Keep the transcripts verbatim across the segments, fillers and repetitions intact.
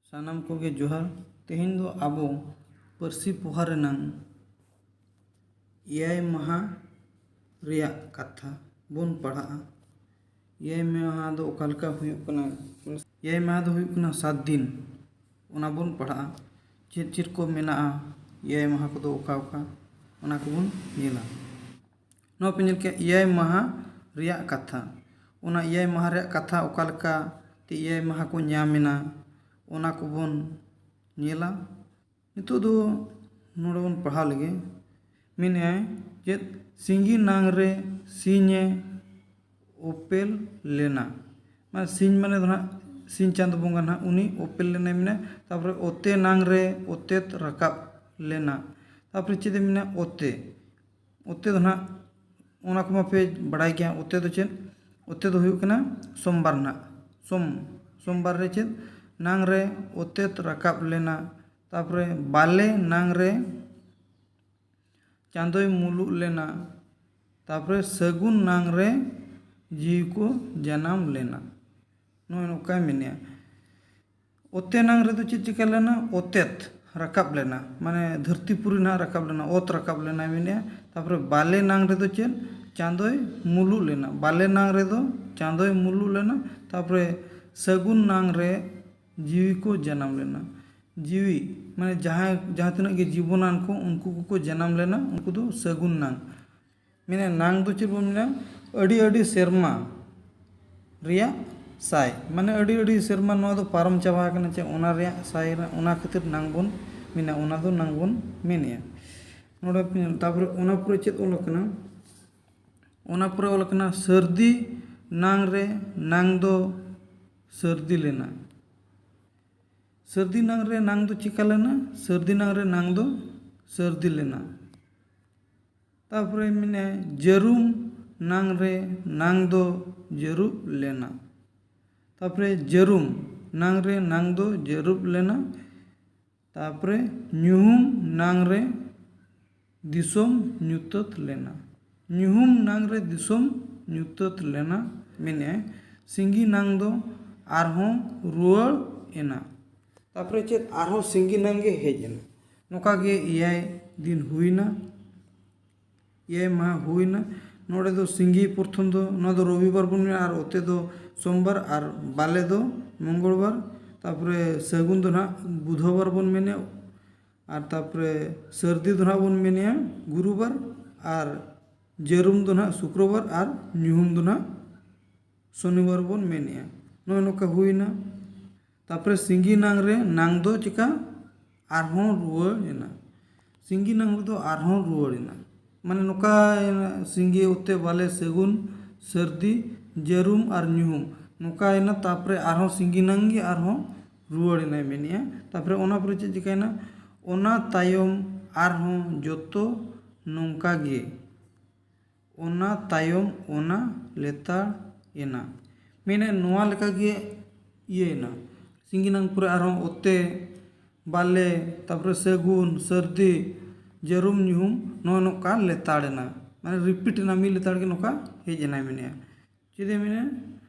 ᱥᱟᱱᱟᱢ ᱠᱚᱜᱮ ᱡᱚᱦᱟᱨ᱾ ᱛᱮᱦᱮᱧ ᱫᱚ ᱟᱵᱚ ᱯᱟᱹᱨᱥᱤ ᱯᱚᱦᱟ ᱨᱮᱱᱟᱝ ᱮᱭᱟᱭ ᱢᱟᱦᱟ ᱨᱮᱭᱟᱜ ᱠᱟᱛᱷᱟ ᱵᱚᱱ ᱯᱟᱲᱦᱟᱜᱼᱟ᱾ ᱮᱭᱟᱭ ᱢᱟᱦᱟ ᱫᱚ ᱚᱠᱟ ᱞᱮᱠᱟ ᱦᱩᱭᱩᱜ ᱠᱟᱱᱟ? ᱮᱭᱟᱭ ᱢᱟᱦᱟ ᱫᱚ ᱦᱩᱭᱩᱜ ᱠᱟᱱᱟ ᱥᱟᱛ ᱫᱤᱱ᱾ ᱚᱱᱟ ᱵᱚᱱ ᱯᱟᱲᱦᱟᱜᱼᱟ᱾ ᱪᱮᱫ ᱪᱮᱫ ᱠᱚ ᱢᱮᱱᱟᱜᱼᱟ ᱮᱭᱟᱭ ᱢᱟᱦᱟ ᱠᱚᱫᱚ, ᱚᱠᱟ ᱚᱠᱟ, ᱚᱱᱟ ᱠᱚᱵᱚᱱ ᱧᱮᱞᱟ᱾ ᱱᱚᱣᱟ ᱯᱮ ᱧᱮᱞ ᱠᱮᱜᱼᱟ, ᱮᱭᱟᱭ ᱢᱟᱦᱟ ᱨᱮᱭᱟᱜ ᱠᱟᱛᱷᱟ᱾ ᱚᱱᱟ ᱮᱭᱟᱭ ᱢᱟᱦᱟ ᱨᱮᱭᱟᱜ ᱠᱟᱛᱷᱟ, ᱚᱠᱟ ᱞᱮᱠᱟ ᱛᱮ ᱮᱭᱟᱭ ᱢᱟᱦᱟ ᱠᱚ ᱧᱟᱢ ᱮᱱᱟ, ᱚᱱᱟ ᱠᱚᱵᱚᱱ ᱧᱮᱞᱟ᱾ ᱱᱤᱛᱚᱜ ᱫᱚ ᱱᱚᱰᱮ ᱵᱚᱱ ᱯᱟᱲᱦᱟᱣ ᱞᱮᱜᱮ᱾ ᱢᱮᱱᱮᱜᱼᱟᱭ ᱪᱮᱫ? ᱥᱤᱸᱜᱤ ᱱᱟᱝ ᱨᱮ ᱥᱤᱧᱮ ᱚᱯᱮᱞ ᱞᱮᱱᱟ᱾ ᱢᱟᱱᱮ ᱥᱤᱧ ᱢᱟᱱᱮ ᱫᱚ ᱱᱟᱦᱟᱜ ᱥᱤᱧ ᱪᱟᱸᱫᱚ ᱵᱚᱸᱜᱟ ᱱᱟᱦᱟᱜ, ᱩᱱᱤ ᱚᱯᱮᱞ ᱞᱮᱱᱟᱭ ᱢᱮᱱᱟ᱾ ᱛᱟᱯᱚᱨᱮ ᱚᱛᱮ ᱱᱟᱝ ᱨᱮ ᱚᱛᱮᱛ ᱨᱟᱠᱟᱵ ᱞᱮᱱᱟ᱾ ᱛᱟᱯᱚᱨᱮ ᱪᱮᱫ ᱮ ᱢᱮᱱᱟ? ᱚᱛᱮ, ᱚᱛᱮ ᱫᱚ ᱱᱟᱦᱟᱜ ᱚᱱᱟ ᱠᱚᱢᱟ ᱯᱮ ᱵᱟᱲᱟᱭ ᱜᱮᱭᱟ᱾ ᱚᱛᱮ ᱫᱚ ᱪᱮᱫ? ᱚᱛᱮ ᱫᱚ ᱦᱩᱭᱩᱜ ᱠᱟᱱᱟ ᱥᱳᱢᱵᱟᱨ ᱱᱟᱦᱟᱜ᱾ ᱥᱳᱢ, ᱥᱳᱢᱵᱟᱨ ᱨᱮ ᱪᱮᱫ? ᱱᱟᱝ ᱨᱮ ᱚᱛᱮᱛ ᱨᱟᱠᱟᱵ ᱞᱮᱱᱟ᱾ ᱛᱟᱯᱚᱨᱮ ᱵᱟᱞᱮ ᱱᱟᱝ ᱨᱮ ᱪᱟᱸᱫᱚᱭ ᱢᱩᱞᱩᱜ ᱞᱮᱱᱟ᱾ ᱛᱟᱯᱚᱨᱮ ᱥᱟᱹᱜᱩᱱ ᱱᱟᱝ ᱨᱮ ᱡᱤᱣᱤ ᱠᱚ ᱡᱟᱱᱟᱢ ᱞᱮᱱᱟ᱾ ᱱᱚᱜᱼᱚᱭ ᱱᱚᱝᱠᱟᱭ ᱢᱮᱱᱮᱜᱼᱟ᱾ ᱚᱛᱮ ᱱᱟᱝ ᱨᱮᱫᱚ ᱪᱮᱫ ᱪᱤᱠᱟᱹ ᱞᱮᱱᱟ? ᱚᱛᱮᱛ ᱨᱟᱠᱟᱵ ᱞᱮᱱᱟ, ᱢᱟᱱᱮ ᱫᱷᱟᱹᱨᱛᱤ ᱯᱩᱨᱤ ᱱᱟᱦᱟᱜ ᱨᱟᱠᱟᱵ ᱞᱮᱱᱟ, ᱚᱛ ᱨᱟᱠᱟᱵ ᱞᱮᱱᱟᱭ ᱢᱮᱱᱮᱜᱼᱟ᱾ ᱛᱟᱯᱚᱨᱮ ᱵᱟᱞᱮ ᱱᱟᱝ ᱨᱮᱫᱚ ᱪᱮᱫ? ᱪᱟᱸᱫᱚᱭ ᱢᱩᱞᱩᱜ ᱞᱮᱱᱟ᱾ ᱵᱟᱞᱮ ᱱᱟᱝ ᱨᱮᱫᱚ ᱪᱟᱸᱫᱚᱭ ᱢᱩᱞᱩᱜ ᱞᱮᱱᱟ᱾ ᱛᱟᱯᱚᱨᱮ ᱥᱟᱹᱜᱩᱱ ᱱᱟᱝ ᱨᱮ ᱡᱤᱣᱤ ᱠᱚ ᱡᱟᱱᱟᱢ ᱞᱮᱱᱟ᱾ ᱡᱤᱣᱤ ᱢᱟᱱᱮ ᱡᱟᱦᱟᱸᱭ, ᱡᱟᱦᱟᱸ ᱛᱤᱱᱟᱹᱜ ᱜᱮ ᱡᱤᱵᱚᱱᱟᱱ ᱠᱚ, ᱩᱱᱠᱩ ᱠᱚᱠᱚ ᱡᱟᱱᱟᱢ ᱞᱮᱱᱟ, ᱩᱱᱠᱩ ᱫᱚ ᱥᱟᱹᱜᱩᱱ ᱱᱟᱝ᱾ ᱢᱮᱱᱟ ᱱᱟᱝ ᱫᱚ ᱪᱮᱫ ᱵᱚᱱ ᱢᱮᱱᱟ? ᱟᱹᱰᱤ ᱟᱹᱰᱤ ᱥᱮᱨᱢᱟ ᱨᱮᱭᱟᱜ ᱥᱟᱭ, ᱢᱟᱱᱮ ᱟᱹᱰᱤ ᱟᱹᱰᱤ ᱥᱮᱨᱢᱟ ᱱᱚᱣᱟ ᱫᱚ ᱯᱟᱨᱚᱢ ᱪᱟᱵᱟ ᱟᱠᱟᱱᱟ, ᱪᱮ ᱚᱱᱟ ᱨᱮᱭᱟᱜ ᱥᱟᱭ ᱨᱮ, ᱚᱱᱟ ᱠᱷᱟᱹᱛᱤᱨ ᱱᱟᱝ ᱵᱚᱱ ᱢᱮᱱᱟ, ᱚᱱᱟ ᱫᱚ ᱱᱟᱝ ᱵᱚᱱ ᱢᱮᱱᱮᱜᱼᱟ᱾ ᱱᱚᱰᱮ ᱯᱮ ᱧᱮᱞ, ᱛᱟᱯᱚᱨᱮ ᱚᱱᱟ ᱯᱚᱨᱮ ᱪᱮᱫ ᱚᱞ ᱟᱠᱟᱱᱟ? ᱚᱱᱟ ᱯᱚᱨᱮ ᱚᱞ ᱟᱠᱟᱱᱟ ᱥᱟᱹᱨᱫᱤ ᱱᱟᱝ ᱨᱮ ᱱᱟᱝ ᱫᱚ ᱥᱟᱹᱨᱫᱤ ᱞᱮᱱᱟ᱾ ᱥᱟᱹᱨᱫᱤ ᱱᱟᱝ ᱨᱮ ᱱᱟᱝ ᱫᱚ ᱪᱤᱠᱟ ᱞᱮᱱᱟ? ᱥᱟᱹᱨᱫᱤ ᱱᱟᱝ ᱨᱮ ᱱᱟᱝ ᱫᱚ ᱥᱟᱹᱨᱫᱤ ᱞᱮᱱᱟ᱾ ᱛᱟᱯᱚᱨᱮ ᱢᱮᱱᱟᱭ ᱡᱟᱹᱨᱩᱢ ᱱᱟᱝ ᱨᱮ ᱱᱟᱝ ᱫᱚ ᱡᱟᱹᱨᱩᱵ ᱞᱮᱱᱟ᱾ ᱛᱟᱯᱚᱨᱮ ᱡᱟᱹᱨᱩᱢ ᱱᱟᱝ ᱨᱮ ᱱᱟᱝ ᱫᱚ ᱡᱟᱹᱨᱩᱵ ᱞᱮᱱᱟ᱾ ᱛᱟᱯᱚᱨᱮ ᱧᱩᱦᱩᱢ ᱱᱟᱝ ᱨᱮ ᱫᱤᱥᱚᱢ ᱧᱩᱛᱟᱹᱛ ᱞᱮᱱᱟ᱾ ᱧᱩᱦᱩᱢ ᱱᱟᱝ ᱨᱮ ᱫᱤᱥᱚᱢ ᱧᱩᱛᱟᱹᱛ ᱞᱮᱱᱟ᱾ ᱢᱮᱱᱮᱫᱼᱟᱭ ᱥᱤᱸᱜᱤ ᱱᱟᱝ ᱫᱚ ᱟᱨᱦᱚᱸ ᱨᱩᱣᱟᱹᱲ ᱮᱱᱟ᱾ ᱛᱟᱨᱯᱚᱨᱮ ᱪᱮᱫ ᱟᱨᱦᱚᱸ ᱥᱤᱸᱜᱤ ᱱᱟᱝ ᱜᱮ ᱦᱮᱡ ᱮᱱᱟ᱾ ᱱᱚᱝᱠᱟ ᱜᱮ ᱮᱭᱟᱭ ᱫᱤᱱ ᱦᱩᱭᱱᱟ, ᱮᱭᱟᱭ ᱢᱟᱦᱟ ᱦᱩᱭᱱᱟ᱾ ᱱᱚᱰᱮ ᱫᱚ ᱥᱤᱸᱜᱤ ᱯᱨᱚᱛᱷᱚᱢ ᱫᱚ, ᱱᱚᱣᱟ ᱫᱚ ᱨᱚᱵᱤᱵᱟᱨ ᱵᱚᱱ ᱢᱮᱱᱟ, ᱟᱨ ᱚᱛᱮ ᱫᱚ ᱥᱳᱢᱵᱟᱨ, ᱟᱨ ᱵᱟᱞᱮ ᱫᱚ ᱢᱚᱝᱜᱚᱞᱵᱟᱨ᱾ ᱛᱟᱨᱯᱚᱨᱮ ᱥᱟᱹᱜᱩᱱ ᱫᱚ ᱱᱟᱦᱟᱜ ᱵᱩᱫᱷᱚᱵᱟᱨ ᱵᱚᱱ ᱢᱮᱱᱮᱜᱼᱟ, ᱟᱨ ᱛᱟᱨᱯᱚᱨᱮ ᱥᱟᱹᱨᱫᱤ ᱫᱚ ᱱᱟᱦᱟᱜ ᱵᱚᱱ ᱢᱮᱱᱮᱜᱼᱟ ᱜᱩᱨᱩᱵᱟᱨ, ᱟᱨ ᱡᱟᱹᱨᱩᱢ ᱫᱚ ᱱᱟᱦᱟᱜ ᱥᱩᱠᱨᱚᱵᱟᱨ, ᱟᱨ ᱧᱩᱦᱩᱢ ᱫᱚ ᱱᱟᱦᱟᱜ ᱥᱚᱱᱤᱵᱟᱨ ᱵᱚᱱ ᱢᱮᱱᱮᱜᱼᱟ᱾ ᱱᱚᱜᱼᱚᱭ ᱱᱚᱝᱠᱟ ᱦᱩᱭᱱᱟ᱾ ᱛᱟᱨᱯᱚᱨᱮ ᱥᱤᱸᱜᱤ ᱱᱟᱝ ᱨᱮ ᱱᱟᱝ ᱫᱚ ᱪᱮᱠᱟ ᱟᱨᱦᱚᱸ ᱨᱩᱣᱟᱹᱲ ᱮᱱᱟ᱾ ᱥᱤᱸᱜᱤ ᱱᱟᱝ ᱨᱮᱫᱚ ᱟᱨᱦᱚᱸ ᱨᱩᱣᱟᱹᱲ ᱮᱱᱟ᱾ ᱢᱟᱱᱮ ᱱᱚᱝᱠᱟ ᱥᱤᱸᱜᱤ ᱚᱛᱮ ᱵᱟᱞᱮ ᱥᱟᱹᱜᱩᱱ ᱥᱟᱹᱨᱫᱤ ᱡᱟᱹᱨᱩᱢ ᱟᱨ ᱧᱩᱦᱩᱢ ᱱᱚᱝᱠᱟᱭᱮᱱᱟ᱾ ᱛᱟᱨᱯᱚᱨᱮ ᱟᱨᱦᱚᱸ ᱥᱤᱸᱜᱤ ᱱᱟᱝ ᱜᱮ ᱟᱨᱦᱚᱸ ᱨᱩᱣᱟᱹᱲ ᱮᱱᱟᱭ ᱢᱮᱱᱮᱜᱼᱟ᱾ ᱛᱟᱨᱯᱚᱨᱮ ᱚᱱᱟ ᱯᱚᱨᱮ ᱪᱮᱫ ᱪᱤᱠᱟᱹᱭᱮᱱᱟ? ᱚᱱᱟ ᱛᱟᱭᱚᱢ ᱟᱨᱦᱚᱸ ᱡᱚᱛᱚ ᱱᱚᱝᱠᱟ ᱜᱮ᱾ ᱚᱱᱟ ᱛᱟᱭᱚᱢ ᱚᱱᱟ ᱞᱮᱛᱟᱲ ᱮᱱᱟ᱾ ᱢᱮᱱᱮᱫ ᱱᱚᱣᱟ ᱞᱮᱠᱟ ᱜᱮ ᱤᱭᱟᱹᱭᱮᱱᱟ᱾ ᱥᱤᱸᱜᱤ ᱱᱟᱝ ᱯᱚᱨᱮ ᱟᱨᱦᱚᱸ ᱚᱛᱮ, ᱵᱟᱞᱮ, ᱛᱟᱨᱯᱚᱨᱮ ᱥᱟᱹᱜᱩᱱ, ᱥᱟᱹᱨᱫᱤ, ᱡᱟᱹᱨᱩᱢ ᱧᱩᱦᱩᱢ, ᱱᱚᱜᱼᱚ ᱱᱚᱝᱠᱟ ᱞᱮᱛᱟᱲ ᱮᱱᱟ᱾ ᱢᱟᱱᱮ repeat ᱮᱱᱟ, ᱢᱤᱫ ᱞᱮᱛᱟᱲ ᱜᱮ ᱱᱚᱝᱠᱟ ᱦᱮᱡ ᱮᱱᱟᱭ ᱢᱮᱱᱮᱫᱼᱟ᱾ ᱪᱮᱫ ᱮ ᱢᱮᱱᱮᱫᱼᱟ?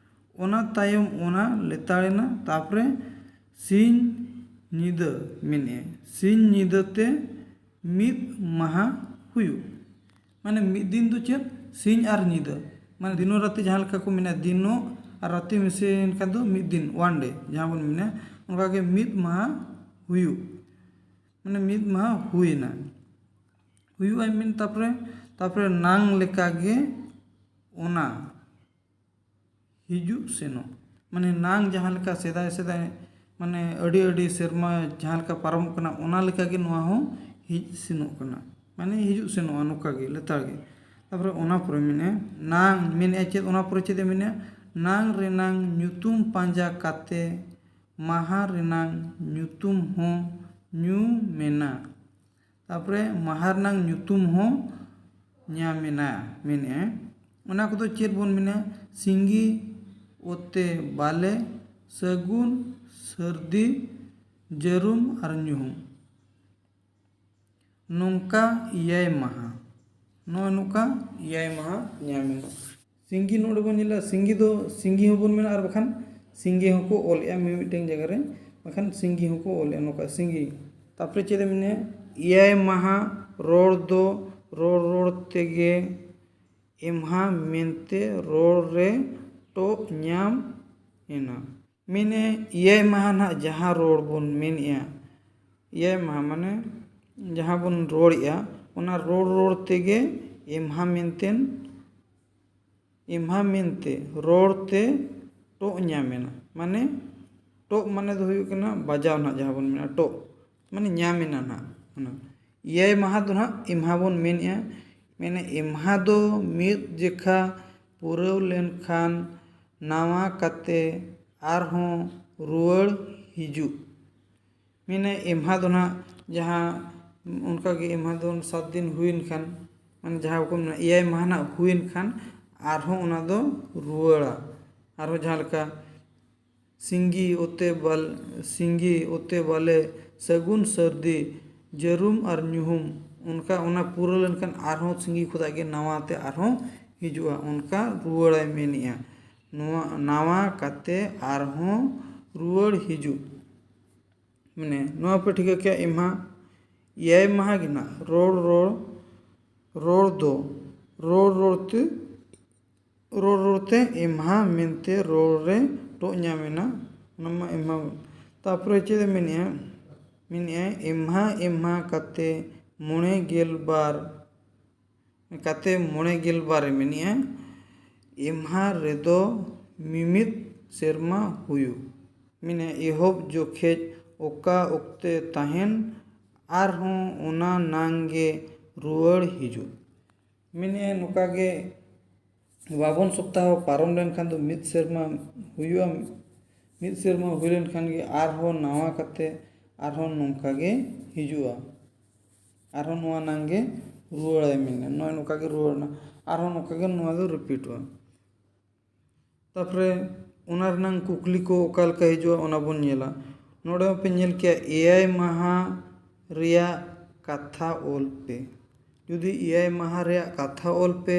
ᱚᱱᱟ ᱛᱟᱭᱚᱢ ᱚᱱᱟ ᱞᱮᱛᱟᱲ ᱮᱱᱟ, ᱛᱟᱨᱯᱚᱨᱮ ᱥᱤᱧ ᱧᱤᱫᱟᱹ ᱢᱮᱱᱮᱫᱼᱟ᱾ ᱥᱤᱧ ᱧᱤᱫᱟᱹ ᱛᱮ ᱢᱤᱫ ᱢᱟᱦᱟ ᱦᱩᱭᱩᱜ᱾ ᱢᱟᱱᱮ ᱢᱤᱫ ᱫᱤᱱ ᱫᱚ ᱪᱮᱫ? ᱥᱤᱧ ᱟᱨ ᱧᱤᱫᱟᱹ᱾ ᱢᱟᱱᱮ ᱫᱤᱱᱚ ᱨᱟᱛᱮ ᱡᱟᱦᱟᱸ ᱞᱮᱠᱟ ᱠᱚ ᱢᱮᱱᱟ, ᱫᱤᱱᱚ ᱟᱨ ᱨᱟᱛᱮ ᱢᱤᱥᱟᱹᱭᱮᱱ ᱠᱷᱟᱱ ᱫᱚ ᱢᱤᱫ ᱫᱤᱱ, one day ᱡᱟᱦᱟᱸ ᱵᱚᱱ ᱢᱮᱱᱟ, ᱚᱱᱠᱟᱜᱮ ᱢᱤᱫ ᱢᱟᱦᱟ ᱦᱩᱭᱩᱜ᱾ ᱢᱟᱱᱮ ᱢᱤᱫ ᱢᱟᱦᱟ ᱦᱩᱭᱮᱱᱟ, ᱦᱩᱭᱩᱜᱼᱟ ᱢᱮᱱ, ᱛᱟᱨᱯᱚᱨᱮ, ᱛᱟᱨᱯᱚᱨᱮ ᱱᱟᱝ ᱞᱮᱠᱟᱜᱮ ᱚᱱᱟ ᱦᱤᱡᱩᱜ ᱥᱮᱱᱚᱜ᱾ ᱢᱟᱱᱮ ᱱᱟᱝ ᱡᱟᱦᱟᱸ ᱞᱮᱠᱟ ᱥᱮᱫᱟᱭ ᱥᱮᱫᱟᱭ, ᱢᱟᱱᱮ ᱟᱹᱰᱤ ᱟᱹᱰᱤ ᱥᱮᱨᱢᱟ ᱡᱟᱦᱟᱸ ᱞᱮᱠᱟ ᱯᱟᱨᱚᱢᱚᱜ ᱠᱟᱱᱟ, ᱚᱱᱟ ᱞᱮᱠᱟᱜᱮ ᱱᱚᱣᱟ ᱦᱚᱸ ᱦᱮᱡ ᱥᱮᱱᱚᱜ ᱠᱟᱱᱟ, ᱢᱟᱱᱮ ᱦᱤᱡᱩᱜ ᱥᱮᱱᱚᱜᱼᱟ ᱱᱚᱝᱠᱟ ᱜᱮ ᱞᱮᱛᱟᱲ ᱜᱮ᱾ ᱛᱟᱨᱯᱚᱨᱮ ᱚᱱᱟ ᱯᱚᱨᱮ ᱢᱮᱱᱮᱫᱼᱟ, ᱱᱟᱝ ᱢᱮᱱᱮᱫᱼᱟ ᱪᱮᱫ? ᱚᱱᱟ ᱯᱚᱨᱮ ᱪᱮᱫ ᱮ ᱢᱮᱱᱮᱫᱼᱟ? ᱱᱟᱝ ᱨᱮᱱᱟᱝ ᱧᱩᱛᱩᱢ ᱯᱟᱸᱡᱟ ᱠᱟᱛᱮ ᱢᱟᱦᱟ ᱨᱮᱱᱟᱝ ᱧᱩᱛᱩᱢ ᱦᱚᱸ ᱧᱩᱢᱮᱱᱟ᱾ ᱛᱟᱨᱯᱚᱨᱮ ᱢᱟᱦᱟ ᱨᱮᱱᱟᱝ ᱧᱩᱛᱩᱢ ᱦᱚᱸ ᱧᱟᱢᱮᱱᱟ ᱢᱮᱱᱮᱫᱼᱟ᱾ ᱚᱱᱟ ᱠᱚᱫᱚ ᱪᱮᱫ ᱵᱚᱱ ᱢᱮᱱᱟ? ᱥᱤᱸᱜᱤ, ᱚᱛᱮ, ᱵᱟᱞᱮ, ᱥᱟᱹᱜᱩᱱ, ᱥᱟᱹᱨᱫᱤ, ᱡᱟᱹᱨᱩᱢ ᱟᱨ ᱧᱩᱦᱩᱢ᱾ ᱱᱚᱝᱠᱟ ᱮᱭᱟᱭ ᱢᱟᱦᱟ, ᱱᱚᱜᱼᱚᱭ ᱱᱚᱝᱠᱟ ᱮᱭᱟᱭ ᱢᱟᱦᱟ ᱧᱟᱢᱮᱱᱟ᱾ ᱥᱤᱸᱜᱤ ᱱᱚᱰᱮ ᱵᱚᱱ ᱧᱮᱞᱟ, ᱥᱤᱸᱜᱤ ᱫᱚ ᱥᱤᱸᱜᱤ ᱦᱚᱸᱵᱚᱱ ᱢᱮᱱᱟ, ᱟᱨ ᱵᱟᱠᱷᱟᱱ ᱥᱤᱸᱜᱮ ᱦᱚᱸᱠᱚ ᱚᱞᱮᱜᱼᱟ ᱢᱤᱢᱤᱫᱴᱟᱝ ᱡᱟᱭᱜᱟ ᱨᱮ᱾ ᱵᱟᱠᱷᱟᱱ ᱥᱤᱸᱜᱤ ᱦᱚᱸᱠᱚ ᱚᱞᱮᱜᱼᱟ ᱱᱚᱝᱠᱟ ᱥᱤᱸᱜᱤ᱾ ᱛᱟᱨᱯᱚᱨᱮ ᱪᱮᱫ ᱮ ᱢᱮᱱᱟᱭᱟ? ᱮᱭᱟᱭ ᱢᱟᱦᱟ ᱨᱚᱲ ᱫᱚ ᱨᱚᱲ ᱨᱚᱲ ᱛᱮᱜᱮ ᱮᱢᱦᱟ ᱢᱮᱱᱛᱮ ᱨᱚᱲ ᱨᱮ ᱴᱚᱜ ᱧᱟᱢ ᱮᱱᱟ᱾ ᱢᱮᱱᱮ ᱮᱭᱟᱭ ᱢᱟᱦᱟ ᱱᱟᱦᱟᱜ ᱡᱟᱦᱟᱸ ᱨᱚᱲ ᱵᱚᱱ ᱢᱮᱱᱮᱜᱼᱟ, ᱮᱭᱟᱭ ᱢᱟᱦᱟ ᱢᱟᱱᱮ ᱡᱟᱦᱟᱸ ᱵᱚᱱ ᱨᱚᱲᱮᱜᱼᱟ, ᱚᱱᱟ ᱨᱚᱲ ᱨᱚᱲ ᱛᱮᱜᱮ ᱮᱢᱦᱟ ᱢᱮᱱᱛᱮᱱ ᱮᱢᱦᱟ ᱢᱮᱱᱛᱮ ᱨᱚᱲ ᱛᱮ ᱴᱚᱜ ᱧᱟᱢ ᱮᱱᱟ᱾ ᱢᱟᱱᱮ ᱴᱚᱜ ᱢᱟᱱᱮ ᱫᱚ ᱦᱩᱭᱩᱜ ᱠᱟᱱᱟ ᱵᱟᱡᱟᱣ ᱱᱟᱦᱟᱜ, ᱡᱟᱦᱟᱸ ᱵᱚᱱ ᱢᱮᱱᱟ ᱴᱚᱜ, ᱢᱟᱱᱮ ᱧᱟᱢ ᱮᱱᱟ ᱱᱟᱦᱟᱜ᱾ ᱚᱱᱟ ᱮᱭᱟᱭ ᱢᱟᱦᱟ ᱫᱚ ᱱᱟᱦᱟᱜ ᱮᱢᱦᱟ ᱵᱚᱱ ᱢᱮᱱᱮᱜᱼᱟ᱾ ᱢᱮᱱᱮ ᱮᱢᱦᱟ ᱫᱚ ᱢᱤᱫ ᱡᱮᱠᱷᱟ ᱯᱩᱨᱟᱹᱣ ᱞᱮᱱᱠᱷᱟᱱ ᱱᱟᱣᱟ ᱠᱟᱛᱮ ᱟᱨᱦᱚᱸ ᱨᱩᱣᱟᱹᱲ ᱦᱤᱡᱩᱜ᱾ ᱢᱮᱱᱮ ᱮᱢᱦᱟ ᱫᱚ ᱱᱟᱦᱟᱜ ᱡᱟᱦᱟᱸ ᱚᱱᱠᱟᱜᱮ ᱮᱢᱦᱟ ᱫᱚ ᱥᱟᱛ ᱫᱤᱱ ᱦᱩᱭᱮᱱ ᱠᱷᱟᱱ, ᱢᱟᱱᱮ ᱡᱟᱦᱟᱸ ᱠᱚ ᱢᱮᱱᱟ ᱮᱭᱟᱭ ᱢᱟᱦᱟ ᱱᱟᱦᱟᱜ ᱦᱩᱭᱮᱱ ᱠᱷᱟᱱ ᱟᱨᱦᱚᱸ ᱚᱱᱟ ᱫᱚ ᱨᱩᱣᱟᱹᱲᱟ᱾ ᱟᱨᱦᱚᱸ ᱡᱟᱦᱟᱸ ᱞᱮᱠᱟ ᱥᱤᱸᱜᱤ ᱚᱛᱮ ᱵᱟᱞ ᱥᱤᱸᱜᱤ ᱚᱛᱮ ᱵᱟᱞᱮ ᱥᱟᱹᱜᱩᱱ ᱥᱟᱹᱨᱫᱤ ᱡᱟᱹᱨᱩᱢ ᱟᱨ ᱧᱩᱦᱩᱢ, ᱚᱱᱠᱟ ᱚᱱᱟ ᱯᱩᱨᱟᱹᱣ ᱞᱮᱱᱠᱷᱟᱱ ᱟᱨᱦᱚᱸ ᱥᱤᱸᱜᱤ ᱠᱷᱚᱱᱟᱜ ᱜᱮ ᱱᱟᱣᱟ ᱛᱮ ᱟᱨᱦᱚᱸ ᱦᱤᱡᱩᱜᱼᱟ, ᱚᱱᱠᱟ ᱨᱩᱣᱟᱹᱲᱟᱭ ᱢᱮᱱᱮᱜᱼᱟ᱾ ᱱᱚᱣᱟ ᱱᱟᱣᱟ ᱠᱟᱛᱮ ᱟᱨᱦᱚᱸ ᱨᱩᱣᱟᱹᱲ ᱦᱤᱡᱩᱜ᱾ ᱢᱟᱱᱮ ᱱᱚᱣᱟ ᱯᱮ ᱴᱷᱤᱠᱟᱹ ᱠᱮᱜᱼᱟ, ᱮᱢᱦᱟ ᱮᱭᱟᱭ ᱢᱟᱦᱟ ᱜᱮ ᱱᱟᱜ ᱨᱚᱲ ᱨᱚᱲ ᱨᱚᱲ ᱫᱚ ᱨᱚᱲ ᱨᱚᱲ ᱛᱮ ᱨᱚᱲ ᱨᱚᱲ ᱛᱮ ᱮᱢᱦᱟ ᱢᱮᱱᱛᱮ ᱨᱚᱲ ᱨᱮ ᱴᱚᱜ ᱧᱟᱢ ᱮᱱᱟ᱾ ᱚᱱᱟ ᱢᱟ ᱮᱢᱦᱟ᱾ ᱛᱟᱨᱯᱚᱨᱮ ᱪᱮᱫ ᱮ ᱢᱮᱱᱮᱜᱼᱟ? ᱢᱮᱱᱮᱜᱼᱟᱭ ᱮᱢᱦᱟ ᱮᱢᱦᱟ ᱠᱟᱛᱮ ᱢᱚᱬᱮ ᱜᱮᱞ ᱵᱟᱨ ᱠᱟᱛᱮ ᱢᱚᱬᱮ ᱜᱮᱞ ᱵᱟᱨ ᱮ ᱢᱮᱱᱮᱜᱼᱟ, ᱮᱢᱦᱟ ᱨᱮᱫᱚ ᱢᱤᱢᱤᱫ ᱥᱮᱨᱢᱟ ᱦᱩᱭᱩᱜ᱾ ᱢᱮᱱᱮ ᱮᱦᱚᱵ ᱡᱚᱠᱷᱮᱡ ᱚᱠᱟ ᱚᱠᱛᱮ ᱛᱟᱦᱮᱱ, ᱟᱨᱦᱚᱸ ᱚᱱᱟ ᱱᱟᱝ ᱜᱮ ᱨᱩᱣᱟᱹᱲ ᱦᱤᱡᱩᱜ᱾ ᱢᱮᱱᱮ ᱱᱚᱝᱠᱟ ᱜᱮ ᱵᱟᱵᱚᱱ ᱥᱚᱯᱛᱟᱦᱚ ᱯᱟᱨᱚᱢ ᱞᱮᱱᱠᱷᱟᱱ ᱫᱚ ᱢᱤᱫ ᱥᱮᱨᱢᱟ ᱦᱩᱭᱩᱜᱼᱟ᱾ ᱢᱤᱫ ᱥᱮᱨᱢᱟ ᱦᱩᱭ ᱞᱮᱱᱠᱷᱟᱱ ᱜᱮ ᱟᱨᱦᱚᱸ ᱱᱟᱣᱟ ᱠᱟᱛᱮ ᱟᱨᱦᱚᱸ ᱱᱚᱝᱠᱟ ᱜᱮ ᱦᱤᱡᱩᱜᱼᱟ᱾ ᱟᱨᱦᱚᱸ ᱱᱚᱣᱟ ᱱᱟᱝ ᱜᱮ ᱨᱩᱣᱟᱹᱲᱟᱭ ᱢᱮᱱᱮ ᱱᱚᱜᱼᱚᱭ ᱱᱚᱝᱠᱟ ᱜᱮ ᱨᱩᱣᱟᱹᱲ ᱮᱱᱟ᱾ ᱟᱨᱦᱚᱸ ᱱᱚᱝᱠᱟ ᱜᱮ ᱱᱚᱣᱟ ᱫᱚ ᱨᱤᱯᱤᱴᱚᱜᱼᱟ᱾ ᱛᱟᱨᱯᱚᱨᱮ ᱚᱱᱟ ᱨᱮᱱᱟᱝ ᱠᱩᱠᱞᱤ ᱠᱚ ᱚᱠᱟ ᱞᱮᱠᱟ ᱦᱤᱡᱩᱜᱼᱟ ᱚᱱᱟ ᱵᱚᱱ ᱧᱮᱞᱟ᱾ ᱱᱚᱰᱮ ᱦᱚᱸᱯᱮ ᱧᱮᱞ ᱠᱮᱜᱼᱟ ᱮᱭᱟᱭ ᱢᱟᱦᱟ ᱨᱮᱭᱟᱜ ᱠᱟᱛᱷᱟ ᱚᱞ ᱯᱮ᱾ ᱡᱩᱫᱤ ᱮᱭᱟᱭ ᱢᱟᱦᱟ ᱨᱮᱭᱟᱜ ᱠᱟᱛᱷᱟ ᱚᱞ ᱯᱮ,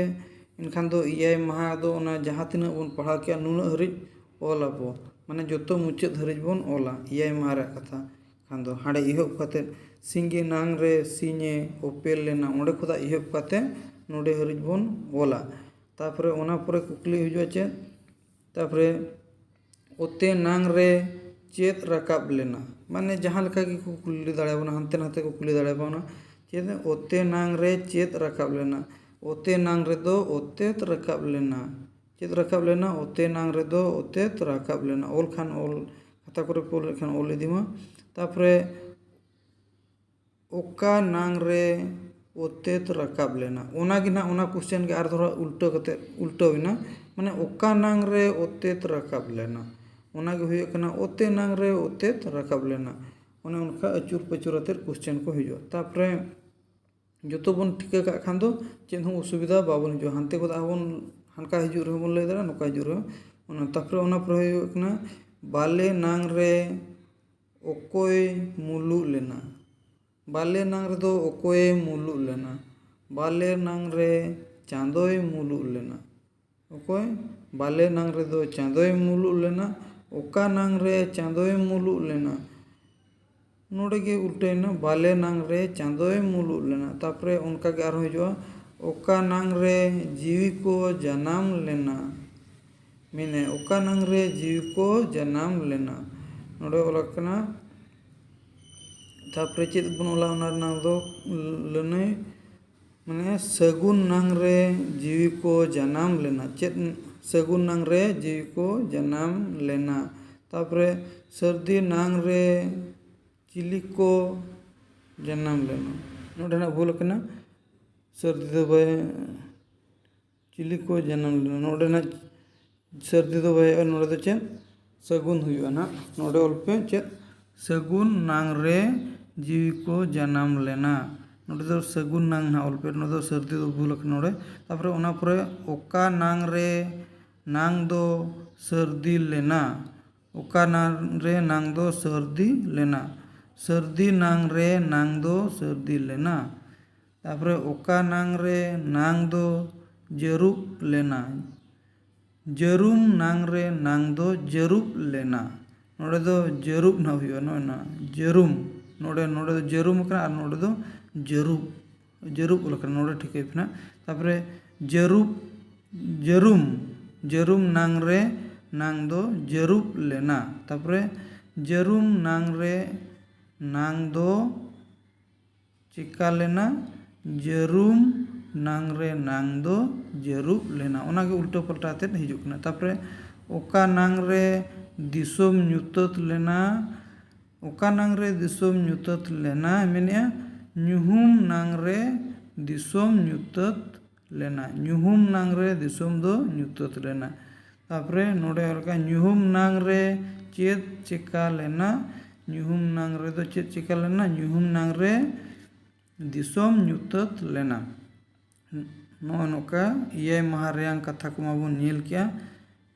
ᱮᱱᱠᱷᱟᱱ ᱫᱚ ᱮᱭᱟᱭ ᱢᱟᱦᱟ ᱫᱚ ᱚᱱᱟ ᱡᱟᱦᱟᱸ ᱛᱤᱱᱟᱹᱜ ᱵᱚᱱ ᱯᱟᱲᱦᱟᱣ ᱠᱮᱜᱼᱟ ᱱᱩᱱᱟᱹᱜ ᱦᱟᱹᱨᱤᱡ ᱚᱞ ᱟᱵᱚ᱾ ᱢᱟᱱᱮ ᱡᱚᱛᱚ ᱢᱩᱪᱟᱹᱫ ᱦᱟᱹᱨᱤᱡ ᱵᱚᱱ ᱚᱞᱟ ᱮᱭᱟᱭ ᱢᱟᱦᱟ ᱨᱮᱭᱟᱜ ᱠᱟᱛᱷᱟ᱾ ᱠᱷᱟᱱ ᱫᱚ ᱦᱟᱸᱰᱮ ᱮᱦᱚᱵ ᱠᱟᱛᱮ ᱥᱤᱸᱜᱮ ᱱᱟᱝ ᱨᱮ ᱥᱤᱧᱮ ᱚᱯᱮᱞ ᱞᱮᱱᱟ, ᱚᱸᱰᱮ ᱠᱷᱚᱱᱟᱜ ᱮᱦᱚᱵ ᱠᱟᱛᱮ ᱱᱚᱰᱮ ᱦᱟᱹᱨᱤᱡ ᱵᱚᱱ ᱚᱞᱟ᱾ ᱛᱟᱯᱚᱨᱮ ᱚᱱᱟ ᱯᱚᱨᱮ ᱠᱩᱠᱞᱤ ᱦᱤᱡᱩᱜᱼᱟ ᱪᱮᱫ? ᱛᱟᱯᱚᱨᱮ ᱚᱛᱮ ᱱᱟᱝ ᱨᱮ ᱪᱮᱫ ᱨᱟᱠᱟᱵ ᱞᱮᱱᱟ? ᱢᱟᱱᱮ ᱡᱟᱦᱟᱸ ᱞᱮᱠᱟ ᱜᱮᱠᱚ ᱠᱩᱞᱤ ᱫᱟᱲᱮᱭᱟᱵᱚᱱᱟ, ᱦᱟᱱᱛᱮ ᱱᱟᱛᱮ ᱠᱚ ᱠᱩᱞᱤ ᱫᱟᱲᱮᱭᱟᱵᱚᱱᱟ᱾ ᱪᱮᱫ ᱚᱛᱮ ᱱᱟᱝ ᱨᱮ ᱪᱮᱫ ᱨᱟᱠᱟᱵ ᱞᱮᱱᱟ? ᱚᱛᱮ ᱱᱟᱝ ᱨᱮᱫᱚ ᱚᱛᱮᱛ ᱨᱟᱠᱟᱵ ᱞᱮᱱᱟ᱾ ᱪᱮᱫ ᱨᱟᱠᱟᱵ ᱞᱮᱱᱟ? ᱚᱛᱮ ᱱᱟᱝ ᱨᱮᱫᱚ ᱚᱛᱮᱛ ᱨᱟᱠᱟᱵ ᱞᱮᱱᱟ᱾ ᱚᱞ ᱠᱷᱟᱱ ᱚᱞ, ᱠᱷᱟᱛᱟ ᱠᱚᱨᱮ ᱠᱚ ᱚᱞᱮᱫ ᱠᱷᱟᱱ ᱚᱞ ᱤᱫᱤ ᱢᱟ᱾ ᱛᱟᱯᱚᱨᱮ ᱚᱠᱟ ᱱᱟᱝ ᱨᱮ ᱚᱛᱮᱛ ᱨᱟᱠᱟᱵ ᱞᱮᱱᱟ? ᱚᱱᱟ ᱜᱮ ᱱᱟᱦᱟᱜ, ᱚᱱᱟ ᱠᱚᱥᱪᱮᱱ ᱜᱮ ᱟᱨ ᱫᱷᱚᱨᱟ ᱩᱞᱴᱟᱹ ᱠᱟᱛᱮ, ᱩᱞᱴᱟᱹᱣ ᱮᱱᱟ᱾ ᱢᱟᱱᱮ ᱚᱠᱟ ᱱᱟᱝ ᱨᱮ ᱚᱛᱮᱛ ᱨᱟᱠᱟᱵ ᱞᱮᱱᱟ? ᱚᱱᱟ ᱜᱮ ᱦᱩᱭᱩᱜ ᱠᱟᱱᱟ ᱚᱛᱮ ᱱᱟᱝ ᱨᱮ ᱚᱛᱮᱛ ᱨᱟᱠᱟᱵ ᱞᱮᱱᱟ᱾ ᱚᱱᱮ ᱚᱱᱠᱟ ᱟᱹᱪᱩᱨ ᱯᱟᱹᱪᱩᱨ ᱟᱛᱮᱫ ᱠᱚᱥᱪᱮᱱ ᱠᱚ ᱦᱤᱡᱩᱜᱼᱟ᱾ ᱛᱟᱯᱚᱨᱮ ᱡᱚᱛᱚ ᱵᱚᱱ ᱴᱷᱤᱠᱟᱹ ᱠᱟᱜ ᱠᱷᱟᱱ ᱫᱚ ᱪᱮᱫ ᱦᱚᱸ ᱚᱥᱩᱵᱤᱫᱷᱟ ᱵᱟᱵᱚᱱ ᱦᱤᱡᱩᱜᱼᱟ᱾ ᱦᱟᱱᱛᱮ ᱠᱷᱚᱱ ᱟᱵᱚᱱ ᱦᱟᱱᱠᱟ ᱦᱤᱡᱩᱜ ᱨᱮᱦᱚᱸ ᱵᱚᱱ ᱞᱟᱹᱭ ᱫᱟᱲᱮᱭᱟᱜᱼᱟ, ᱱᱚᱝᱠᱟ ᱦᱤᱡᱩᱜ ᱨᱮᱦᱚᱸ᱾ ᱚᱱᱟ, ᱛᱟᱯᱚᱨᱮ ᱚᱱᱟ ᱯᱚᱨᱮ ᱦᱩᱭᱩᱜ ᱠᱟᱱᱟ ᱵᱟᱞᱮ ᱱᱟᱝ ᱨᱮ ᱚᱠᱚᱭ ᱢᱩᱞᱩᱜ ᱞᱮᱱᱟ? ᱵᱟᱞᱮ ᱱᱟᱝ ᱨᱮᱫᱚ ᱚᱠᱚᱭᱮ ᱢᱩᱞᱩᱜ ᱞᱮᱱᱟ? ᱵᱟᱞᱮ ᱱᱟᱝ ᱨᱮ ᱪᱟᱸᱫᱚᱭ ᱢᱩᱞᱩᱜ ᱞᱮᱱᱟ᱾ ᱚᱠᱚᱭ? ᱵᱟᱞᱮ ᱱᱟᱝ ᱨᱮᱫᱚ ᱪᱟᱸᱫᱚᱭ ᱢᱩᱞᱩᱜ ᱞᱮᱱᱟ᱾ ᱚᱠᱟ ᱱᱟᱝ ᱨᱮ ᱪᱟᱸᱫᱚᱭ ᱢᱩᱞᱩᱜ ᱞᱮᱱᱟ? ᱱᱚᱰᱮ ᱜᱮ ᱩᱞᱴᱟᱹᱭᱮᱱᱟ, ᱵᱟᱞᱮ ᱱᱟᱝ ᱨᱮ ᱪᱟᱸᱫᱚᱭ ᱢᱩᱞᱩᱜ ᱞᱮᱱᱟ᱾ ᱛᱟᱯᱚᱨᱮ ᱚᱱᱠᱟ ᱜᱮ ᱟᱨᱦᱚᱸ ᱦᱤᱡᱩᱜᱼᱟ, ᱚᱠᱟ ᱱᱟᱝ ᱨᱮ ᱡᱤᱣᱤ ᱠᱚ ᱡᱟᱱᱟᱢ ᱞᱮᱱᱟ? ᱢᱮᱱᱮ, ᱚᱠᱟ ᱱᱟᱝ ᱨᱮ ᱡᱤᱣᱤ ᱠᱚ ᱡᱟᱱᱟᱢ ᱞᱮᱱᱟ? ᱱᱚᱰᱮ ᱚᱞ ᱟᱠᱟᱱᱟ᱾ ᱛᱟᱯᱚᱨᱮ ᱪᱮᱫ ᱵᱚᱱ ᱚᱞᱟ? ᱚᱱᱟ ᱨᱮᱱᱟᱜ ᱫᱚ ᱞᱟᱹᱱᱟᱹᱭ, ᱢᱟᱱᱮ ᱥᱟᱹᱜᱩᱱ ᱱᱟᱝ ᱨᱮ ᱡᱤᱣᱤ ᱠᱚ ᱡᱟᱱᱟᱢ ᱞᱮᱱᱟ᱾ ᱪᱮᱫ? ᱥᱟᱹᱜᱩᱱ ᱱᱟᱝ ᱨᱮ ᱡᱤᱣᱤ ᱠᱚ ᱡᱟᱱᱟᱢ ᱞᱮᱱᱟ᱾ ᱛᱟᱯᱚᱨᱮ ᱥᱟᱹᱨᱫᱤ ᱱᱟᱝ ᱨᱮ ᱪᱤᱞᱤ ᱠᱚ ᱡᱟᱱᱟᱢ ᱞᱮᱱᱟ? ᱱᱚᱰᱮᱱᱟᱜ ᱵᱷᱩᱞ ᱟᱠᱟᱱᱟ, ᱥᱟᱹᱨᱫᱤ ᱫᱚ ᱵᱟᱭ, ᱪᱤᱞᱤ ᱠᱚ ᱡᱟᱱᱟᱢ ᱞᱮᱱᱟ? ᱱᱚᱰᱮᱱᱟᱜ ᱥᱟᱹᱨᱫᱤ ᱫᱚ ᱵᱟᱭ ᱦᱩᱭᱩᱜᱼᱟ, ᱱᱚᱰᱮ ᱫᱚ ᱪᱮᱫ? ᱥᱟᱹᱜᱩᱱ ᱦᱩᱭᱩᱜᱼᱟ ᱱᱟᱦᱟᱜ᱾ ᱱᱚᱰᱮ ᱚᱞ ᱯᱮ ᱪᱮᱫ? ᱥᱟᱹᱜᱩᱱ ᱱᱟᱝ ᱨᱮ ᱡᱤᱣᱤ ᱠᱚ ᱡᱟᱱᱟᱢ ᱞᱮᱱᱟ᱾ ᱱᱚᱰᱮ ᱫᱚ ᱥᱟᱹᱜᱩᱱ ᱱᱟᱝ ᱱᱟᱦᱟᱜ ᱚᱞ ᱯᱮ, ᱱᱚᱰᱮ ᱫᱚ ᱥᱟᱹᱨᱫᱤ ᱫᱚ ᱵᱷᱩᱞ ᱟᱠᱟᱱᱟ ᱱᱚᱰᱮ᱾ ᱛᱟᱯᱚᱨᱮ ᱚᱱᱟ ᱯᱚᱨᱮ ᱚᱠᱟ ᱱᱟᱝ ᱨᱮ ᱱᱟᱝ ᱫᱚ ᱥᱟᱹᱨᱫᱤ ᱞᱮᱱᱟ? ᱚᱠᱟ ᱱᱟᱝ ᱨᱮ ᱱᱟᱝ ᱫᱚ ᱥᱟᱹᱨᱫᱤ ᱞᱮᱱᱟ? ᱥᱟᱹᱨᱫᱤ ᱱᱟᱝ ᱨᱮ ᱱᱟᱝ ᱫᱚ ᱥᱟᱹᱨᱫᱤ ᱞᱮᱱᱟ᱾ ᱛᱟᱯᱚᱨᱮ ᱚᱠᱟ ᱱᱟᱝ ᱨᱮ ᱱᱟᱝ ᱫᱚ ᱡᱟᱹᱨᱩᱵ ᱞᱮᱱᱟ? ᱡᱟᱹᱨᱩᱢ ᱱᱟᱝ ᱨᱮ ᱱᱟᱝ ᱫᱚ ᱡᱟᱹᱨᱩᱵ ᱞᱮᱱᱟ᱾ ᱱᱚᱰᱮ ᱫᱚ ᱡᱟᱹᱨᱩᱵ ᱱᱟᱦᱟᱜ ᱦᱩᱭᱩᱜᱼᱟ, ᱱᱚᱜᱼᱚᱭ ᱱᱚᱣᱟ ᱡᱟᱹᱨᱩᱢ᱾ ᱱᱚᱰᱮ, ᱱᱚᱰᱮ ᱫᱚ ᱡᱟᱹᱨᱩᱢ ᱟᱠᱟᱱᱟ ᱟᱨ ᱱᱚᱰᱮ ᱫᱚ ᱡᱟᱹᱨᱩᱵ, ᱡᱟᱹᱨᱩᱵ ᱚᱞ ᱟᱠᱟᱱᱟ, ᱱᱚᱰᱮ ᱴᱷᱤᱠᱟᱹᱭ ᱯᱮ ᱱᱟᱦᱟᱜ᱾ ᱛᱟᱨᱯᱚᱨᱮ ᱡᱟᱹᱨᱩᱵ, ᱡᱟᱹᱨᱩᱢ, ᱡᱟᱹᱨᱩᱢ ᱱᱟᱝ ᱨᱮ ᱱᱟᱝ ᱫᱚ ᱡᱟᱹᱨᱩᱵ ᱞᱮᱱᱟ᱾ ᱛᱟᱨᱯᱚᱨᱮ ᱡᱟᱹᱨᱩᱢ ᱱᱟᱝ ᱨᱮ ᱱᱟᱝ ᱫᱚ ᱪᱮᱠᱟ ᱞᱮᱱᱟ? ᱡᱟᱹᱨᱩᱢ ᱱᱟᱝ ᱨᱮ ᱱᱟᱝ ᱫᱚ ᱡᱟᱹᱨᱩᱵ ᱞᱮᱱᱟ᱾ ᱚᱱᱟᱜᱮ ᱩᱞᱴᱟᱹ ᱯᱟᱞᱴᱟ ᱟᱛᱮᱫ ᱦᱤᱡᱩᱜ ᱠᱟᱱᱟ᱾ ᱛᱟᱨᱯᱚᱨᱮ ᱚᱠᱟ ᱱᱟᱝ ᱨᱮ ᱫᱤᱥᱚᱢ ᱧᱩᱛᱟᱹᱛ ᱞᱮᱱᱟ? ᱚᱠᱟ ᱱᱟᱝ ᱨᱮ ᱫᱤᱥᱚᱢ ᱧᱩᱛᱟᱹᱛ ᱞᱮᱱᱟ? ᱢᱮᱱᱮᱫᱼᱟ ᱧᱩᱦᱩᱢ ᱱᱟᱝ ᱨᱮ ᱫᱤᱥᱚᱢ ᱧᱩᱛᱟᱹᱛ ᱞᱮᱱᱟ᱾ ᱧᱩᱦᱩᱢ ᱱᱟᱝ ᱨᱮ ᱫᱤᱥᱚᱢ ᱫᱚ ᱧᱩᱛᱟᱹᱛ ᱞᱮᱱᱟ᱾ ᱛᱟᱨᱯᱚᱨᱮ ᱱᱚᱰᱮ ᱚᱞ ᱟᱠᱟᱫ ᱧᱩᱦᱩᱢ ᱱᱟᱝ ᱨᱮ ᱪᱮᱫ ᱪᱮᱠᱟ ᱞᱮᱱᱟ? ᱧᱩᱦᱩᱢ ᱱᱟᱝ ᱨᱮᱫᱚ ᱪᱮᱫ ᱪᱮᱠᱟ ᱞᱮᱱᱟ? ᱧᱩᱦᱩᱢ ᱱᱟᱝ ᱨᱮ ᱫᱤᱥᱚᱢ ᱧᱩᱛᱟᱹᱛ ᱞᱮᱱᱟ᱾ ᱱᱚᱜᱼᱚ ᱱᱚᱝᱠᱟ ᱮᱭᱟᱭ ᱢᱟᱦᱟ ᱨᱮᱭᱟᱝ ᱠᱟᱛᱷᱟ ᱠᱚᱢᱟ ᱵᱚᱱ ᱧᱮᱞ ᱠᱮᱜᱼᱟ᱾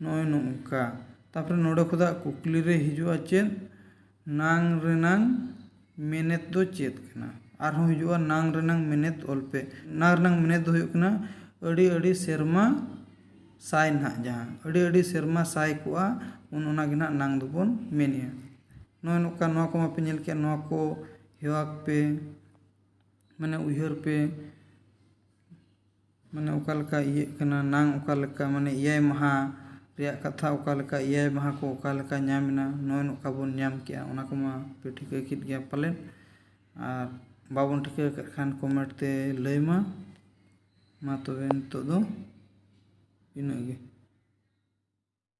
ᱱᱚᱜᱼᱚᱭ ᱱᱚᱝᱠᱟ᱾ ᱛᱟᱨᱯᱚᱨᱮ ᱱᱚᱰᱮ ᱠᱷᱚᱱᱟᱜ ᱠᱩᱠᱞᱤ ᱨᱮ ᱦᱤᱡᱩᱜᱼᱟ ᱪᱮᱫ? ᱱᱟᱝ ᱨᱮᱱᱟᱝ ᱢᱮᱱᱮᱛ ᱫᱚ ᱪᱮᱫ ᱠᱟᱱᱟ? ᱟᱨᱦᱚᱸ ᱦᱤᱡᱩᱜᱼᱟ ᱱᱟᱝ ᱨᱮᱱᱟᱝ ᱢᱮᱱᱮᱛ ᱚᱞ ᱯᱮ᱾ ᱱᱟᱝ ᱨᱮᱱᱟᱝ ᱢᱮᱱᱮᱛ ᱫᱚ ᱦᱩᱭᱩᱜ ᱠᱟᱱᱟ ᱟᱹᱰᱤ ᱟᱹᱰᱤ ᱥᱮᱨᱢᱟ ᱥᱟᱭ ᱱᱟᱦᱟᱜ, ᱡᱟᱦᱟᱸ ᱟᱹᱰᱤ ᱟᱹᱰᱤ ᱥᱮᱨᱢᱟ ᱥᱟᱭ ᱠᱚᱜᱼᱟ, ᱩᱱ ᱚᱱᱟ ᱜᱮ ᱱᱟᱦᱟᱜ ᱱᱟᱝ ᱫᱚᱵᱚᱱ ᱢᱮᱱᱮᱜᱼᱟ᱾ ᱱᱚᱜᱼᱚᱭ ᱱᱚᱝᱠᱟ ᱱᱚᱣᱟ ᱠᱚ ᱢᱟᱯᱮ ᱧᱮᱞ ᱠᱮᱜᱼᱟ, ᱱᱚᱣᱟ ᱠᱚ ᱦᱮᱣᱟ ᱯᱮ, ᱢᱟᱱᱮ ᱩᱭᱦᱟᱹᱨ ᱯᱮ, ᱢᱟᱱᱮ ᱚᱠᱟ ᱞᱮᱠᱟ ᱤᱭᱟᱹᱜ ᱠᱟᱱᱟ, ᱱᱟᱝ ᱚᱠᱟ ᱞᱮᱠᱟ, ᱢᱟᱱᱮ ᱮᱭᱟᱭ ᱢᱟᱦᱟ ᱨᱮᱭᱟᱜ ᱠᱟᱛᱷᱟ ᱚᱠᱟ ᱞᱮᱠᱟ, ᱮᱭᱟᱭ ᱢᱟᱦᱟ ᱠᱚ ᱚᱠᱟ ᱞᱮᱠᱟ ᱧᱟᱢ ᱮᱱᱟ, ᱱᱚᱜᱼᱚᱭ ᱱᱚᱝᱠᱟ ᱵᱚᱱ ᱧᱟᱢ ᱠᱮᱜᱼᱟ, ᱚᱱᱟ ᱠᱚᱢᱟ ᱯᱮ ᱴᱷᱤᱠᱟᱹ ᱠᱮᱫ ᱜᱮᱭᱟ ᱯᱟᱞᱮᱱ᱾ ᱟᱨ ᱵᱟᱵᱚᱱ ᱴᱷᱤᱠᱟᱹ ᱟᱠᱟᱫ ᱠᱷᱟᱱ ᱠᱚᱢᱮᱱᱴ ᱛᱮ ᱞᱟᱹᱭ ᱢᱟ᱾ ᱢᱟ ᱛᱚᱵᱮ ᱱᱤᱛᱚᱜ ᱫᱚ ᱤᱱᱟᱹᱜ ᱜᱮ᱾